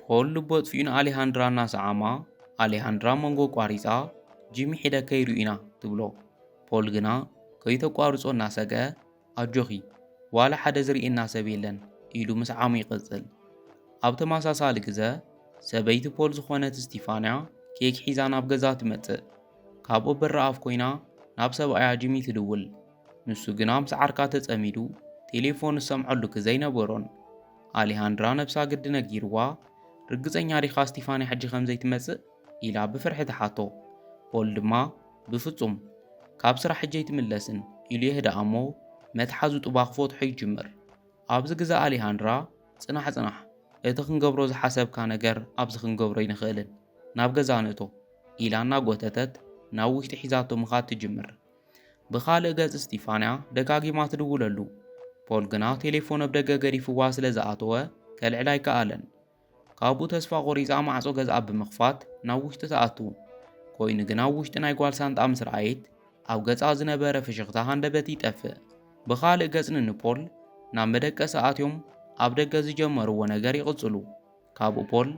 ፖል ልቡ ኣጥፊኡ ንኣሌሃንድራ እናሰዓማ፣ ኣሌሃንድራ መንጎ ቋሪጻ፣ "ጂሚ ሒደ ከይዱ ኢና" ትብሎ። ፖል ግና ከይተቋርጾ እናሰገ፣ "ኣጆኺ፣ ዋላ ሓደ ዝርእየና ሰብ የለን" ኢሉ ምስዓሙ ይቕጽል። ኣብ ተመሳሳሊ ግዘ፣ ሰበይቲ ፖል ዝኾነት ስቲፋንያ ኬክ ሒዛ ናብ ገዛ ትመጽእ። ካብኡ በሪ ኣፍ ኮይና ናብ ሰብኣያ ጂሚ ትድውል። ንሱ ግና ምስ ዓርካ ተጸሚዱ ቴሌፎን ዝሰምዐሉ ግዘ ኣይነበሮን። ኣሌሃንድራ ነብሳ ግዲ ነጊርዋ፣ "ርግጸኛ ዲኻ ስቲፋንያ ሕጂ ከም ዘይትመጽእ?" ኢላ ብፍርሒ ትሓቶ። ፖል ድማ፣ "ብፍጹም፣ ካብ ስራሕ ሕጂ ኣይትምለስን" ኢሉ የህድኣ እሞ፣ መትሓዙ ጥባ ክፈትሖ ይጅምር። ኣብዚ ግዘ ኣሌሃንድራ፣ "ጽናሕ፣ ጽናሕ፣ እቲ ክንገብሮ ዝሓሰብካ ነገር ኣብዚ ክንገብሮ ኣይንኽእልን፣ ናብ ገዛ ንእቶ" ኢላ እናጎተተት ናብ ውሽጢ ሒዛቶ ምኻድ ትጅምር። ብኻልእ ገጽ ስቲፋንያ ደጋጊማ ትድውለሉ። ፖል ግና ቴሌፎን ኣብ ደገ ገዲፍዋ ስለ ዝኣተወ ከልዕል ኣይከኣለን። ካብኡ ተስፋ ቆሪጻ ማዕጾ ገዝኣ ብምኽፋት ናብ ውሽጢ ትኣቱ። ኮይኑ ግና ኣብ ውሽጢ ናይ ጓል ሳንጣ ምስ ረኣየት ኣብ ገጻ ዝነበረ ፍሽኽታ ሃንደበት ይጠፍእ። ብኻልእ ገጽ ንንፖል ናብ መደቀሲ ኣትዮም ኣብ ደገ ዝጀመርዎ ነገር ይቕጽሉ። ካብኡ ፖል፣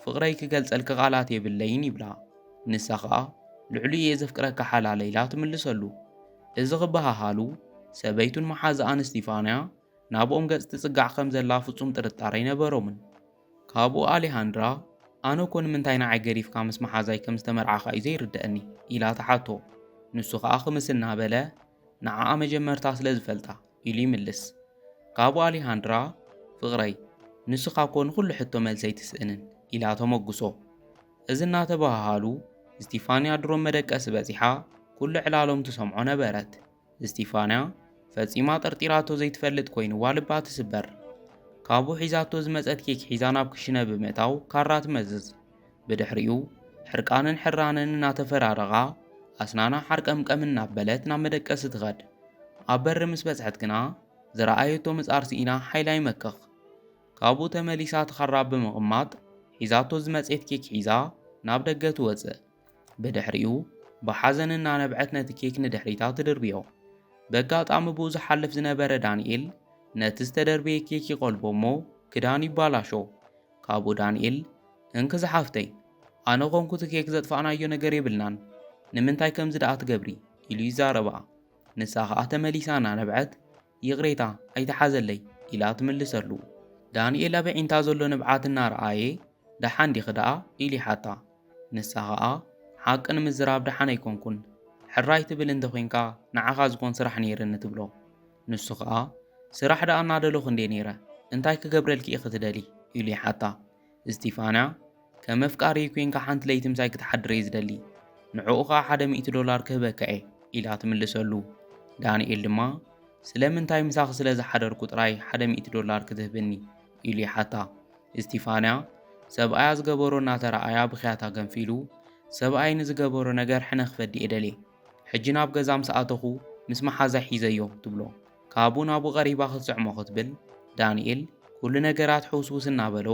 "ፍቕረይ ክገልጸልኪ ቃላት የብለይን" ይብላ። ንሳ ኸኣ፣ "ልዕሉ እየ ዘፍቅረካ ሓላለይ" ኢላ ትምልሰሉ። እዚ ክበሃሃሉ፣ ሰበይቱን መሓዛኣን ስቲፋንያ ናብኦም ገጽ ትጽጋዕ ከም ዘላ ፍጹም ጥርጣረ ኣይነበሮምን። ካብኡ ኣሌሃንድራ፣ "ኣነ እኮ ንምንታይ ንዓይ ገዲፍካ ምስ መሓዛይ ከም ዝተመርዓኻ እዩ ዘይርደኣኒ?" ኢላ ትሓቶ። ንሱ ኸኣ ክምስ እናበለ፣ "ንዓኣ መጀመርታ ስለ ዝፈልጣ" ኢሉ ይምልስ። ካብኡ ኣሌሃንድራ፣ "ፍቕረይ፣ ንስኻ እኮ ንኹሉ ሕቶ መልሲ ኣይትስእንን" ኢላ ተመጉሶ። እዚ እናተበሃሃሉ፣ ስቲፋንያ ድሮን መደቀሲ በጺሓ ኩሉ ዕላሎም ትሰምዖ ነበረት። ስቲፋንያ ፈጺማ ጠርጢራቶ ዘይትፈልጥ ኮይንዋ ልባ ትስበር። ካብኡ ሒዛቶ ዝመጸት ኬክ ሒዛ ናብ ክሽነ ብምእታው ካራ ትመዝዝ። ብድሕሪኡ ሕርቃንን ሕራንን እናተፈራረቓ ኣስናና ሓርቀምቀም እናበለት ናብ መደቀሲ ትኸድ። ኣብ በሪ ምስ በጽሐት ግና ዝረኣየቶ ምጻር ስኢና ሓይላ ይመክኽ። ካብኡ ተመሊሳ እቲ ካራ ብምቕማጥ ሒዛቶ ዝመጸት ኬክ ሒዛ ናብ ደገ ትወጽእ። ብድሕሪኡ ብሓዘን እናነብዐት ነቲ ኬክ ንድሕሪታ ትድርብዮ። በጋጣሚ ብኡ ዝሓልፍ ዝነበረ ዳንኤል ነቲ ዝተደርበየ ኬክ ይቐልቦ እሞ ክዳኑ ይባላሾ። ካብኡ ዳንኤል፣ "እንኪ ዝሓፍተይ፣ ኣነ ኾንኩ እቲ ኬክ ዘጥፋእናዮ ነገር የብልናን፣ ንምንታይ ከምዚ ደኣ ትገብሪ?" ኢሉ ይዛረባ። ንሳ ኸኣ ተመሊሳ እናነብዐት፣ "ይቕሬታ፣ ኣይትሓዘለይ" ኢላ ትምልሰሉ። ዳንኤል ኣብ ኣዒንታ ዘሎ ንብዓት እናረኣየ፣ "ደሓን ዲኺ ደኣ?" ኢሉ ይሓታ። ንሳ ኸኣ፣ "ሓቂ ንምዝራብ ደሓን ኣይኮንኩን፣ ሕራይ ትብል እንተ ኾይንካ ንዓኻ ዝኾን ስራሕ ነይርኒ" ትብሎ። ንሱ ኸኣ፣ "ስራሕ ደኣ እናደለኹ እንዴ ነይረ፣ እንታይ ክገብረልኪ ኢኺ ትደሊ?" ኢሉ ይሓታ። እስቲፋንያ፣ "ከም ኣፍቃሪይ ኮይንካ ሓንቲ ለይቲ ምሳይ ክትሓድር እየ ዝደሊ፣ ንዕኡ ኸኣ ሓደ ሚእቲ ዶላር ክህበካ እየ" ኢላ ትምልሰሉ። ዳንኤል ድማ፣ "ስለምንታይ ምሳኺ ስለ ዝሓደርኩ ጥራይ ሓደ ሚእቲ ዶላር ክትህብኒ?" ኢሉ ይሓታ። እስቲፋንያ፣ ሰብኣያ ዝገበሮ እናተረኣያ ብኽያታ ገንፊሉ፣ "ሰብኣይ ንዝገበሮ ነገር ሕነ ክፈዲ እየ ደልየ። ሕጂ ናብ ገዛ ምስ ኣተኹ ምስ መሓዛይ ሒዘዮ" ትብሎ። ካብኡ ናብኡ ቀሪባ ክትስዕሞ ክትብል፣ ዳንኤል ኩሉ ነገራት ሕውስውስ እናበሎ፣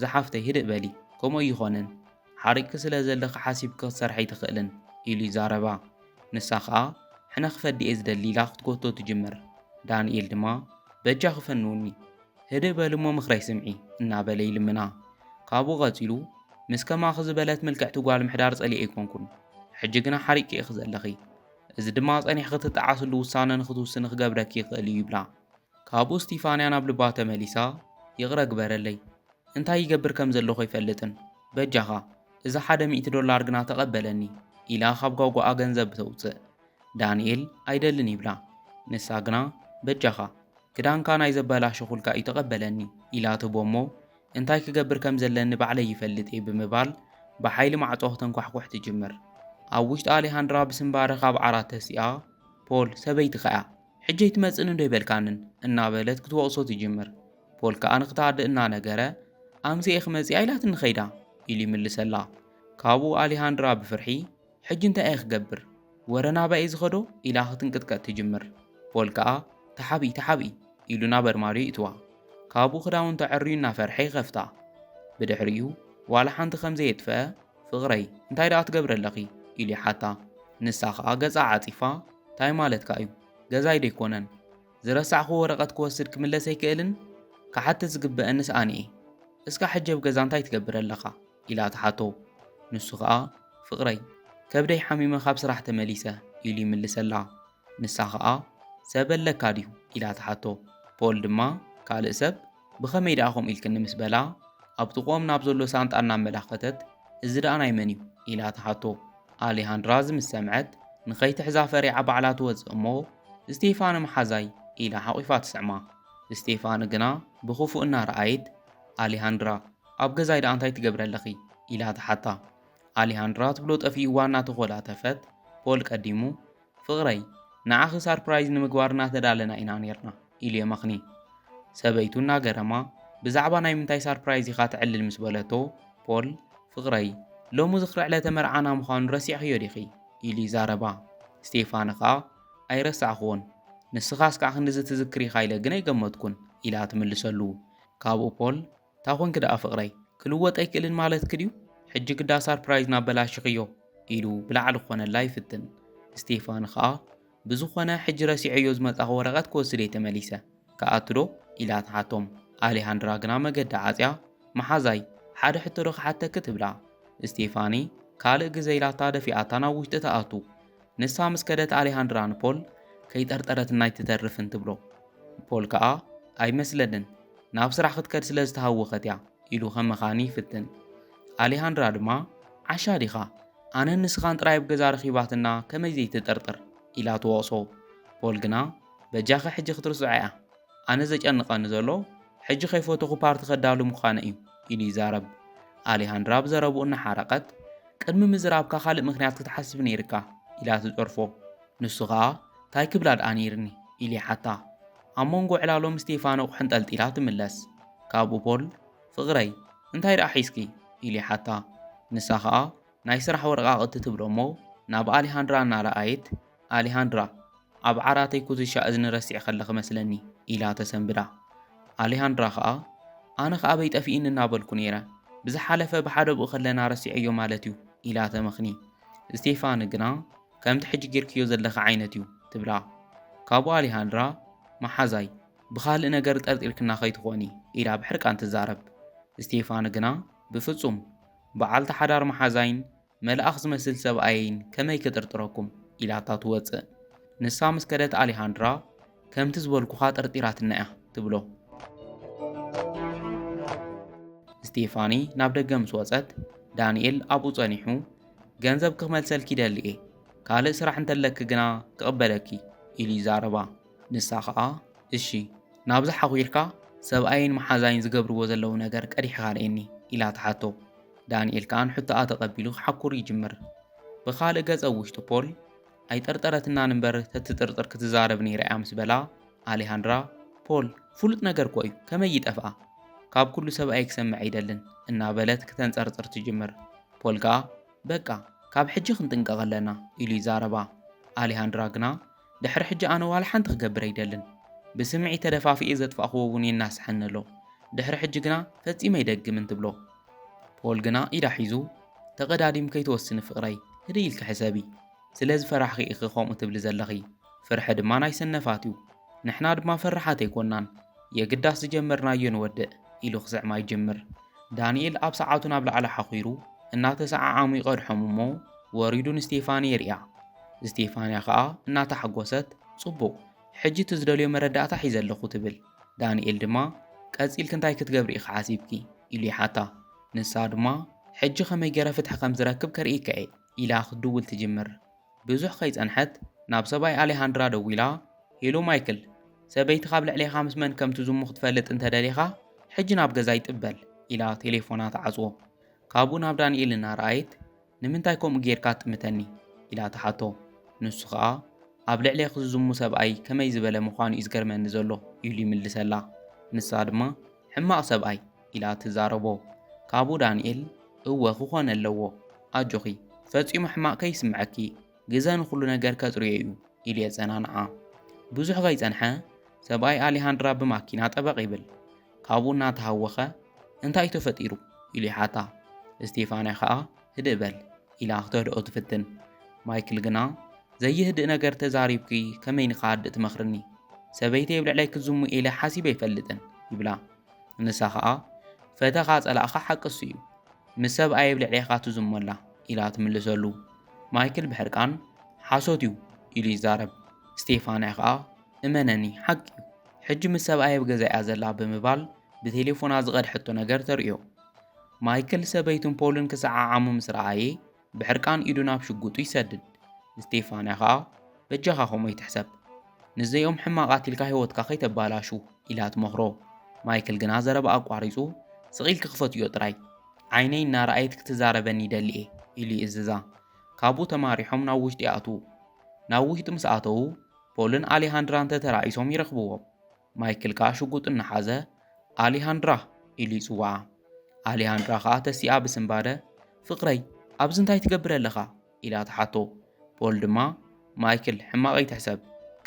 "ዝሓፍተይ ህድእ በሊ፣ ከምኡ ኣይኾንን፣ ሓሪቕኪ ስለ ዘለኺ ሓሲብኪ ክትሰርሒ ኣይትኽእልን" ኢሉ ይዛረባ። ንሳ ኸኣ፣ "ሕነ ክፈዲ እየ ዝደሊ" ኢላ ክትጎቶ ትጅምር። ዳንኤል ድማ፣ "በጃኺ ፈንውኒ፣ ህድእ በሊ እሞ ምኽረይ ስምዒ" እናበለ ይልምና። ካብኡ ቀጺሉ፣ "ምስ ከማኺ ዝበለት ምልክዕቲ ጓል ምሕዳር ጸሊኤ ኣይኮንኩን፣ ሕጂ ግና ሓሪቅኪ ኢኺ ዘለኺ። እዚ ድማ ጸኒሕኺ ትጠዓስሉ ውሳነ ንኽትውስኒ ክገብረኪ ይኽእል እዩ" ይብላ። ካብኡ ስቲፋንያ ናብ ልባ ተመሊሳ፣ "ይቕረ ግበረለይ፣ እንታይ ይገብር ከም ዘለኹ ኣይፈልጥን። በጃኻ፣ እዚ ሓደ ሚእቲ ዶላር ግና ተቐበለኒ" ኢላ ካብ ጓጓኣ ገንዘብ ተውጽእ። ዳንኤል፣ "ኣይደልን" ይብላ። ንሳ ግና፣ "በጃኻ፣ ክዳንካ ናይ ዘበላሸኹልካ እዩ ተቐበለኒ" ኢላ ትህቦ እሞ፣ "እንታይ ክገብር ከም ዘለኒ ባዕለይ ይፈልጥ እየ" ብምባል ብሓይሊ ማዕጾ ክተንኳሕኩሕ ትጅምር። ኣብ ውሽጢ ኣሌሃንድራ ብስንባረ ካብ ዓራት ተሲኣ፣ "ፖል፣ ሰበይትኻ እያ፣ ሕጂ ኣይትመጽእን እንዶ ኣይበልካንን?" እናበለት ክትወቕሶ ትጅምር። ፖል ከኣ ንኽትሃድእ እናነገረ፣ "ኣምሲኤ ክመጽእ ኢላትኒ ኸይዳ" ኢሉ ይምልሰላ። ካብኡ ኣሌሃንድራ ብፍርሒ፣ "ሕጂ እንታይ እየ ክገብር? ወረ ናባይ እዩ ዝኸዶ?" ኢላ ክትንቅጥቀጥ ትጅምር። ፖል ከኣ፣ "ተሓብኢ፣ ተሓብኢ" ኢሉ ናብ ኣርማድዮ ይእትዋ። ካብኡ ክዳውንቱ ኣዐርዩ እናፈርሐ ይኸፍታ። ብድሕሪኡ ዋላ ሓንቲ ከም ዘየጥፍአ፣ "ፍቕረይ፣ እንታይ ደኣ ትገብሪ ኣለኺ?" ኢሉ ይሓታ። ንሳ ኸኣ ገጻ ዓጺፋ፣ "ታይ ማለትካ እዩ? ገዛይ ዶ ኣይኮነን? ዝረሳዕክዎ ወረቐት ክወስድ ክምለስ ኣይክእልን? ክሓትት ዝግበአኒ ስኣኒ እየ። እስካ ሕጂ ኣብ ገዛ እንታይ ትገብር ኣለኻ? ኢላ ትሓቶ። ንሱ ከኣ፣ ፍቕረይ፣ ከብደይ ሓሚመ ካብ ስራሕ ተመሊሰ፣ ኢሉ ይምልሰላ። ንሳ ከኣ፣ ሰብ ኣለካ ድዩ? ኢላ ትሓቶ። ፖል ድማ፣ ካልእ ሰብ? ብኸመይ ደኣ ከምኡ ኢልክኒ? ምስ በላ፣ ኣብ ጥቕኦም ናብ ዘሎ ሳንጣ እናመላኸተት፣ እዚ ደኣ ናይ መን እዩ? ኢላ ትሓቶ። ኣሌሃንድራ እዚ ምስ ሰምዐት፣ ንኸይትሕዛ ፈሪዓ ባዕላ ትወጽእ እሞ፣ ስቴፋኒ መሓዛይ፣ ኢላ ሓቒፋ ትስዕማ። ስቴፋኒ ግና ብኽፉእ እናረኣየት፣ ኣሌሃንድራ፣ ኣብ ገዛይ ደኣ እንታይ ትገብሪ ኣለኺ? ኢላ ትሓታ። ኣሌሃንድራ ትብሎ ጠፊእዋ እናተኾላተፈት፣ ፖል ቀዲሙ፣ ፍቕረይ፣ ንዓኺ ሳርፕራይዝ ንምግባር እናተዳለና ኢና ኔርና፣ ኢሉ የመኽኒ። ሰበይቱ እናገረማ፣ ብዛዕባ ናይ ምንታይ ሳርፕራይዝ ኢኻ ትዕልል? ምስ በለቶ፣ ፖል፣ ፍቕረይ፣ ሎሚ ዝኽሪ ዕለተ መርዓና ምዃኑ ረሲዕኽዮ ዲኺ? ኢሉ ይዛረባ። ስቴፋኒ ኸኣ፣ ኣይረሳዕኽዎን። ንስኻ እስካዕ ክንድዚ ትዝክር ኢኻ ኢለ ግን ኣይገመትኩን፣ ኢላ ትምልሰሉ። ካብኡ ፖል፣ "እንታይ ኮንኪ ደኣ ፍቕረይ? ክልወጥ ኣይክእልን ማለትኪ ድዩ? ሕጂ ግዳ ሳርፕራይዝ እናበላሽኽዮ?" ኢሉ ብላዕሊ ክኾነላ ይፍትን። ስቴፋኒ ኸኣ፣ "ብዝኾነ ሕጂ ረሲዐዮ ዝመጻኹ ወረቐት ክወስድ እየ ተመሊሰ። ክኣቱ ዶ?" ኢላ ትሓቶም። ኣሌሃንድራ ግና መገዲ ዓጽያ፣ "መሓዛይ፣ ሓደ ሕቶ ዶ ክሓተኪ?" ትብላ። ስቴፋኒ ካልእ ግዘ ኢላታ ደፊኣታ ናብ ውሽጢ ትኣቱ። ንሳ ምስ ከደት ኣሌሃንድራ ንፖል፣ "ከይጠርጠረትና ኣይትተርፍን" ትብሎ። ፖል ከኣ፣ "ኣይመስለንን፣ ናብ ስራሕ ክትከድ ስለ ዝተሃወኸት እያ" ኢሉ ከመኻኒ ይፍትን። ኣሌሃንድራ ድማ፣ "ዓሻ ዲኻ? ኣነን ንስኻን ጥራይ ኣብ ገዛ ረኺባትና ከመይ ዘይትጥርጥር?" ኢላ ትወቕሶ። ፖል ግና፣ "በጃኺ ሕጂ ክትርስዖ እያ። ኣነ ዘጨንቐኒ ዘሎ፣ ሕጂ ከይፈተኹ ፓርቲ ከዳሉ ምዃነ እዩ" ኢሉ ይዛረብ። ኣሌሃንድራ ብዘረብኡ እናሓረቐት፣ "ቅድሚ ምዝራብካ ካልእ ምኽንያት ክትሓስብ ነይርካ" ኢላ ትጸርፎ። ንሱ ኸኣ፣ "ታይ ክብላ ደኣ ነይርኒ?" ኢሉ ይሓታ። ኣብ መንጎ ዕላሎም ስቴፋን ኣቑሑ ኣንጠልጢላ ትምለስ። ካብኡ ፖል፣ "ፍቕረይ፣ እንታይ ደኣ ሒዝኪ?" ኢሉ ይሓታ። ንሳ ኸኣ፣ ናይ ስራሕ ወረቓቕቲ ትብሎ እሞ፣ ናብ ኣሊሃንድራ እናረኣየት፣ "ኣሊሃንድራ፣ ኣብ ዓራተይ ኩትሻ እዝኒ ረሲዕ ከለኺ መስለኒ" ኢላ ተሰንብዳ። ኣሊሃንድራ ኸኣ፣ "ኣነ ኸኣ ኣበይ ጠፊእኒ እናበልኩ ነይረ፣ ብዝሓለፈ ብሓደብኡ ከለና ረሲዐዮ ማለት እዩ" ኢላ ተመኽኒ። ስቴፋኒ ግና፣ "ከምቲ ሕጂ ጌርክዮ ዘለኺ ዓይነት እዩ" ትብላ። ካብኡ ኣሊሃንድራ፣ "መሓዛይ፣ ብኻልእ ነገር ጠርጢርክና ከይትኾኒ" ኢላ ብሕርቃን ትዛረብ። ስቴፋኒ ግና፣ "ብፍጹም፣ በዓልቲ ሓዳር መሓዛይን መልኣኽ ዝመስል ሰብኣየይን ከመይ ክጥርጥረኩም?" ኢላታ ትወጽእ። ንሳ ምስ ከደት ኣሊሃንድራ፣ "ከምቲ ዝበልኩኻ ጠርጢራትና እያ" ትብሎ። ስቴፋኒ ናብ ደገ ምስ ወጸት፣ ዳንኤል ኣብኡ ጸኒሑ፣ "ገንዘብ ክመልሰልኪ ይደሊ እየ፣ ካልእ ስራሕ እንተለኪ ግና ክቕበለኪ" ኢሉ ይዛረባ። ንሳ ኸኣ፣ "እሺ፣ ናብዚ ሓጒርካ ሰብኣይን መሓዛይን ዝገብርዎ ዘለዉ ነገር ቀዲሕኻ ርእየኒ" ኢላ ትሓቶ። ዳንኤል ከኣ ንሕቶኣ ተቐቢሉ ክሓኩር ይጅምር። ብኻልእ ገጽ ኣብ ውሽጢ ፖል፣ "ኣይጠርጠረትናን እምበር ተትጥርጥር ክትዛረብ ነይራ እያ" ምስ በላ፣ ኣሌሃንድራ፣ "ፖል፣ ፍሉጥ ነገር እኮ እዩ፣ ከመይ ይጠፍኣ? ካብ ኩሉ ሰብኣይ ክሰምዕ ኣይደልን" እናበለት ክተንጸርጽር ትጅምር። ፖል ከኣ፣ "በቃ፣ ካብ ሕጂ ክንጥንቀቕ ኣለና" ኢሉ ይዛረባ። ኣሌሃንድራ ግና፣ "ድሕሪ ሕጂ ኣነ ዋላ ሓንቲ ክገብር ኣይደልን። ብስምዒት ተደፋፊኤ ዘጥፋእክዎ እውን የናስሐኒ ኣሎ። ድሕሪ ሕጂ ግና ፈጺመ ኣይደግምን" ትብሎ። ፖል ግና ኢዳ ሒዙ፣ "ተቐዳዲም ከይትወስኒ ፍቕረይ፣ ህድእ ኢልኪ ሕሰቢ። ስለ ዝፈራሕኺ ኢኺ ከምኡ ትብሊ ዘለኺ። ፍርሒ ድማ ናይ ሰነፋት እዩ። ንሕና ድማ ፈራሓት ኣይኮናን። የግዳስ ዝጀመርናዮ ንወድእ" ኢሉ ክስዕማ ይጅምር። ዳንኤል ኣብ ሰዓቱ ናብ ላዕሊ ሓኺሩ እናተሰዓዓሙ ይቐድሖም እሞ ወሪዱ ንስቴፋኒ የርእያ። ስቴፋንያ ኸኣ እናተሓጎሰት፣ "ጽቡቕ፣ ሕጂ እቲ ዝደልዮ መረዳእታ ሒዘ ኣለኹ" ትብል። ዳንኤል ድማ፣ "ቀጺልኪ እንታይ ክትገብሪ ኢኺ ሓሲብኪ?" ኢሉ ይሓታ። ንሳ ድማ፣ "ሕጂ ከመይ ገይረ ፍትሒ ከም ዝረክብ ከርእየካ እየ" ኢላ ክትድውል ትጅምር። ብዙሕ ከይጸንሐት ናብ ሰብኣይ ኣሌሃንድራ ደዊላ፣ "ሄሎ ማይክል፣ ሰበይቲ ካብ ልዕሌኻ ምስ መን ከም ትዝሙ ክትፈልጥ እንተደሊኻ፣ ሕጂ ናብ ገዛይ ጥበል" ኢላ ቴሌፎና ትዓጽዎ። ካብኡ ናብ ዳንኤል እናረኣየት፣ "ንምንታይ ከምኡ ጌርካ ትጥምተኒ?" ኢላ ትሓቶ። ንሱ ኸኣ፣ "ኣብ ልዕሌኺ ዝዝሙ ሰብኣይ ከመይ ዝበለ ምዃኑ እዩ ዝገርመኒ ዘሎ" ኢሉ ይምልሰላ። ንሳ ድማ፣ "ሕማቕ ሰብኣይ" ኢላ ትዛረቦ። ካብኡ ዳንኤል፣ "እወ ክኾን ኣለዎ። ኣጆኺ፣ ፈጺሙ ሕማቕ ከይስምዐኪ፣ ግዘ ንኹሉ ነገር ከጽርዮ እዩ" ኢሉ የጸናንዓ። ብዙሕ ከይጸንሐ፣ ሰብኣይ ኣሊሃንድራ ብማኪና ጠበቕ ይብል። ካብኡ እናተሃወኸ፣ "እንታይ እዩ ተፈጢሩ?" ኢሉ ይሓታ። ስቴፋንያ ኸኣ፣ "ህድእ በል" ኢላ ክተህድኦ ትፍትን። ማይክል ግና፣ "ዘይህድእ ነገር ተዛሪብኪ ከመይ ንኽሃድእ ትመኽርኒ? ሰበይተይ ኣብ ልዕለይ ክትዝሙ ኢለ ሓሲበ ኣይፈልጥን" ይብላ። ንሳ ኸኣ፣ ፈተኻ ጸላእኻ ሓቂ እሱ እዩ። ምስ ሰብኣየይ ኣብ ልዕሌኻ ትዝሞ ኣላ ኢላ ትምልሰሉ። ማይክል ብሕርቃን ሓሶት እዩ ኢሉ ይዛረብ። ስቴፋንያ ከኣ እመነኒ ሓቂ እዩ። ሕጂ ምስ ሰብኣየይ ኣብ ገዛ እያ ዘላ ብምባል ብቴሌፎና ዝቐድሐቶ ነገር ተርእዮ። ማይክል ሰበይቱን ፖልን ክሰዓዓሙ ምስ ረኣየ ብሕርቃን ኢዱ ናብ ሽጉጡ ይሰድድ። ስቴፋንያ ከኣ በጃኻ ከምኡ ኣይትሕሰብ። ንዘይኦም ሕማቓት ኢልካ ህይወትካ ከይተባላሹ ኢላ ትመኽሮ። ማይክል ግና ዘረባ ኣቋሪጹ ስቕ ኢልኪ ክፈትዮ ጥራይ። ዓይነይ እናረኣየት ክትዛረበኒ ይደሊ እየ ኢሉ ይእዝዛ። ካብኡ ተማሪሖም ናብ ውሽጢ ይኣትዉ። ናብ ውሽጢ ምስ ኣተዉ ፖልን ኣሌሃንድራን ተተራኢሶም ይረኽብዎም። ማይክል ከኣ ሽጉጡ እናሓዘ ኣሊሃንድራ ኢሉ ይጽውዓ። ኣሊሃንድራ ከኣ ተሲኣ ብስንባደ ፍቕረይ ኣብዚ እንታይ ትገብር ኣለኻ ኢላ ትሓቶ። ፖል ድማ ማይክል ሕማቕ ኣይትሕሰብ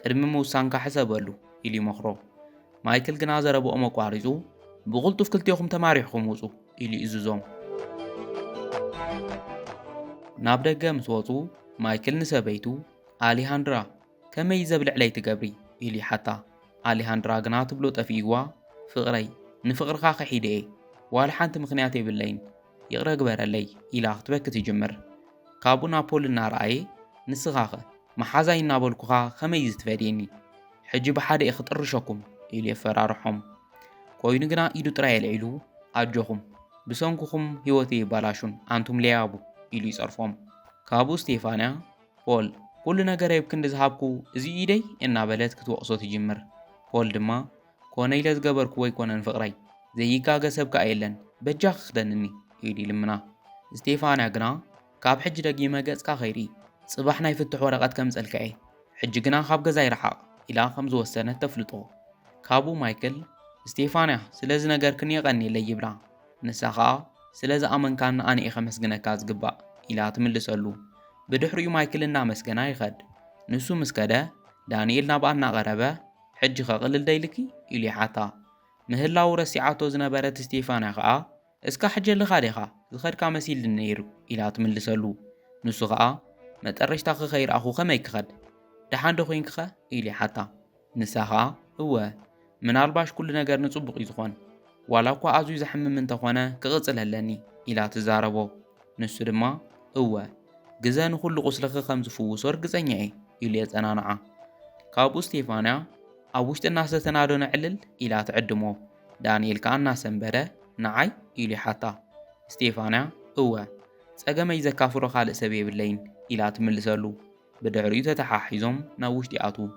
ቅድሚ ምውሳንካ ሕሰበሉ ኢሉ ይመኽሮ። ማይክል ግና ዘረብኦም ኣቋሪጹ ብቕልጡፍ ክልቴኹም ተማሪሕኩም ውጹ ኢሉ ይእዝዞም። ናብ ደገ ምስ ወጹ ማይክል ንሰበይቱ ኣሊሃንድራ ከመይ ዘብልዕለይ ትገብሪ ኢሉ ይሓታ። ኣሊሃንድራ ግና ትብሎ ጠፊእዋ ፍቕረይ ንፍቕርኻ ክሒደ እየ ዋላ ሓንቲ ምኽንያት የብለይን ይቕረ ግበረለይ ኢላ ክትበኪ ትጅምር። ካብኡ ናብ ፖል እናረኣየ ንስኻኸ መሓዛይ እናበልኩኻ ከመይ እዚ ትፈድየኒ ሕጂ ብሓደ እየ ክጥርሸኩም ኢሉ የፈራርሖም። ኮይኑ ግና ኢዱ ጥራይ ኣልዒሉ ኣጆኹም ብሰንኩኹም ህይወተይ ይባላሹን ኣንቱም ለያቡ ኢሉ ይጸርፎም። ካብኡ ስቴፋንያ ፖል ኩሉ ነገረይ ኣብ ክንዲ ዝሃብኩ እዚ ኢደይ እናበለት ክትወቕሶ ትጅምር። ፖል ድማ ኮነ ኢለ ዝገበርኩዎ ኣይኮነን ፍቕረይ ዘይጋገ ሰብ ከኣ የለን በጃኺ ክደንኒ ኢሉ ይልምና። ስቴፋንያ ግና ካብ ሕጂ ደጊመ ገጽካ ከይርኢ ጽባሕ ናይ ፍትሕ ወረቐት ከምጸልካ እየ ሕጂ ግና ካብ ገዛይ ርሓቕ ኢላ ከም ዝወሰነት ተፍልጦ። ካብኡ ማይክል ስቴፋንያ ስለዚ ነገርክን የቐንየለይ ይብላ። ንሳ ኸኣ ስለ ዝኣመንካኒ ኣነ እየ ከመስግነካ ዝግባእ ኢላ ትምልሰሉ። ብድሕሪኡ ማይክል እናመስገና ይኸድ። ንሱ ምስ ከደ ዳንኤል ናብኣ እናቐረበ ሕጂ ኸ ቅልል ዶ ኢልኪ ኢሉ ይሓታ። ምህላዉ ረሲዓቶ ዝነበረት ስቴፋንያ ኸኣ እስካ ሕጂ ኣለኻ ዲኻ ዝኸድካ መሲልኒ ነይሩ ኢላ ትምልሰሉ። ንሱ ኸኣ መጠረሽታኺ ከይረኣኹ ከመይ ክኸድ ደሓን ዶ ኮይንኪኸ ኢሉ ይሓታ። ንሳ ኸኣ እወ ምናልባሽ ኩሉ ነገር ንጽቡቕ እዩ ዝኾን ዋላ እኳ ኣዝዩ ዘሕምም እንተኾነ ክቕጽል ኣለኒ ኢላ ትዛረቦ። ንሱ ድማ እወ ግዘ ንኹሉ ቁስልኺ ከም ዝፍውሶ ርግጸኛ እየ ኢሉ የጸናንዓ። ካብኡ ስቴፋንያ ኣብ ውሽጢ እናሰተናዶ ነዕልል ኢላ ትዕድሞ። ዳንኤል ከኣ እናሰንበደ ንዓይ ኢሉ ይሓታ። ስቴፋንያ እወ ጸገመይ ዘካፍሎ ካልእ ሰብ የብለይን ኢላ ትምልሰሉ። ብድሕሪኡ ተተሓሒዞም ናብ ውሽጢ ይኣትዉ።